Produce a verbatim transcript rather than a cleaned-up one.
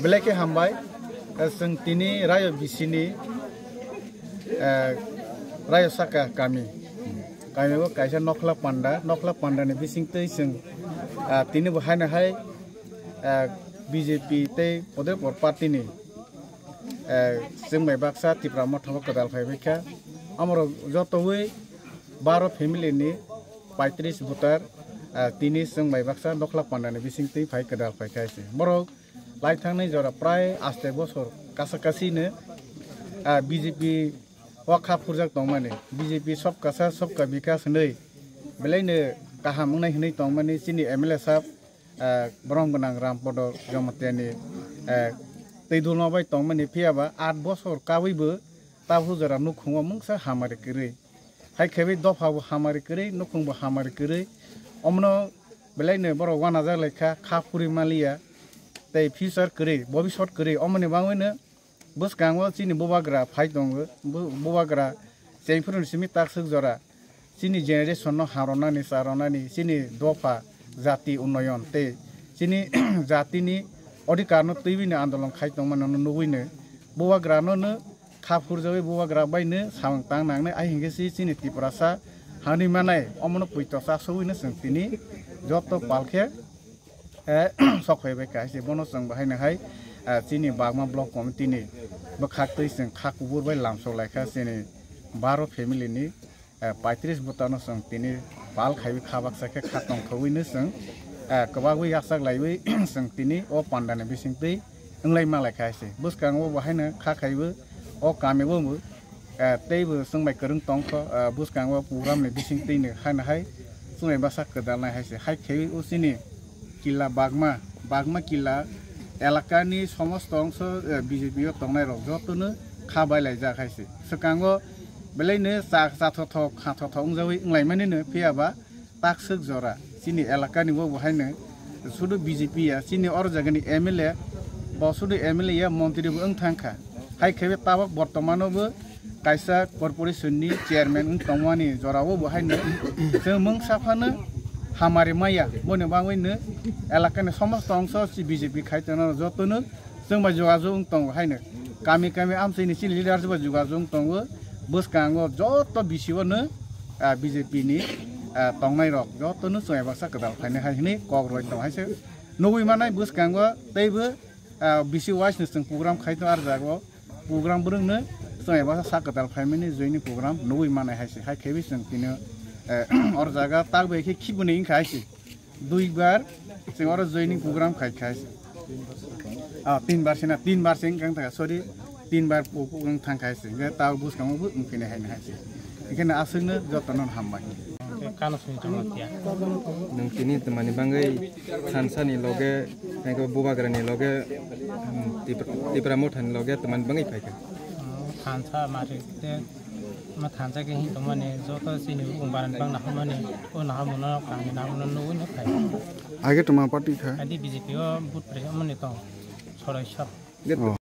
Belai khe hambai, eh, chwng tini Rayo bisini, eh, Rayo saka kami. Kami o kaisa Nokhla Panda, Nokhla Panda ni bisingtwi chwng, ah, tini bo haino hai, ah, B J P tei Podepur party ni, eh, chwng bai baksa Tipra Motha o kwdal phaibai kha. Amorok jotowi baro family ni paitris voter, ah, tini chwng bai baksa Nokhla Panda ni bisingtwi phai kwdal phai kha se. Borok lai thangnai jora prai aste bosor kasa kasino, ah, B J P o kha phurjak tongmani, B J P sobka saath sobka bikas hinwi belaino kaham wngnai hinwi tongmani chini M L A sahab, ah, borom gwnang Rampodo Jamatia ni, ah, twi dulma bai tongmani, phiya ba aat bosor kabwi bo tabuk jora nukhungo mungsa hamari kwrwi. Hai khe bai dopha bo hamari kwrwi, nukhung bo hamari kwrwi. Omono belaino borok uanajak lai kha, kha phuri maliya, tei future kwrwi, bobisot kwrwi. Omoni bagwino bwskango chini bubagra phai tongo, bu-, bubagra chengphuru ni simi takswk jora chini generation no harwnani, charwnani, chini dopha jati unnoyon tei chini jatini odhikar no twiwi no andolon khai tongmani no nugwi no bubagra no no kha phurjawi bubagra bai no samung tang nangnai, ai hinkhe si chini Tiprasa hani manai omono puito chasogwi no chwng tini joto pal khe, eh, sok phaibai kha hai se. Bono chwng bo haino hai, eh, chini Bagma Block Committee ni bwkhak twi chwng kha kubur bai lamsok lai kha chini baro family ni, eh, paitris bwtano chwng tini pal khaiwi kha baksa khe kha tongthogwi no chwng, eh, kwbagwi yakchak laiwi chwng tini o panda ni bisingtwi wnglai ma lai kha hai se. Bwskango bo haino kha khaiwi o kami o bo, eh, teibo chwng bai kwrwng tongkho, eh, bwskango program ni bisingtwi no haino hai chwng bai baksa kwdalnai hai se. Hai khaiwi o chini killa Bagma, Bagma killa elakani somosto ongso, eh, B J P o tongnai rok jotono kha bai laijak hai se. Swkango belaino cha-, chathothok, khathothok wngjawi wnglaimani no, phiya ba takswk jora chini elakani bo bo haino sudu B J P ya, chini oro jagani M L A, bo sudu M L A ya, montri bo wng thang kha. Hai khe tabok bortomano bo kaisa corporation ni chairman wng tongmani jorao bo haino chwng mungsa phano hamari maya, boni bagwi no elakani somosto ongso si B J P khai tongo jotono chwng bai jogajog wng tongo haino kami kami amchaini chini leader bai jogajog wng tongo. Bwskango joto B C O no, ah, B J P ni, ah, tongnai rok jotono chwng bai baksa kwtal phainai hai hwnwi kok rwui tongo hai se nugui manai. Bwskango teibo, ah, B C O wise no chwng program khai tongo, arjago program bwrwngno chwng bai baksa sak kwtal phaimani joini program nugui manai hai se. Hai khe bai chwng tini, eh, or jaga tak bai khe khibini wngkha hai se. Duibar chwng oro joining program khai khai. Ah, tinbar sina, tinbar se wngkha, sorry, tinbar pu-, pu-, wng thang khai se. Hingke tao bwskango bo wngphini hai hai se. Hingke no aswkno jotono hambai. Kano sini tongma tiya. Nwng tini twmani bangwi thansa ni loge, hingke bubagra ni loge, hmm, Tipra, Tipra Motha ni loge twmani bangwi phaikha. Oh, thansa mari te Ma thansa khe hin tongmani joto chini bukung barani bang naharmani, o naharmano kangni naharmano nugui no phai. Age tongma party kha? Adi B J P o vote prai mani tong, sorai sok. Ge- Oh.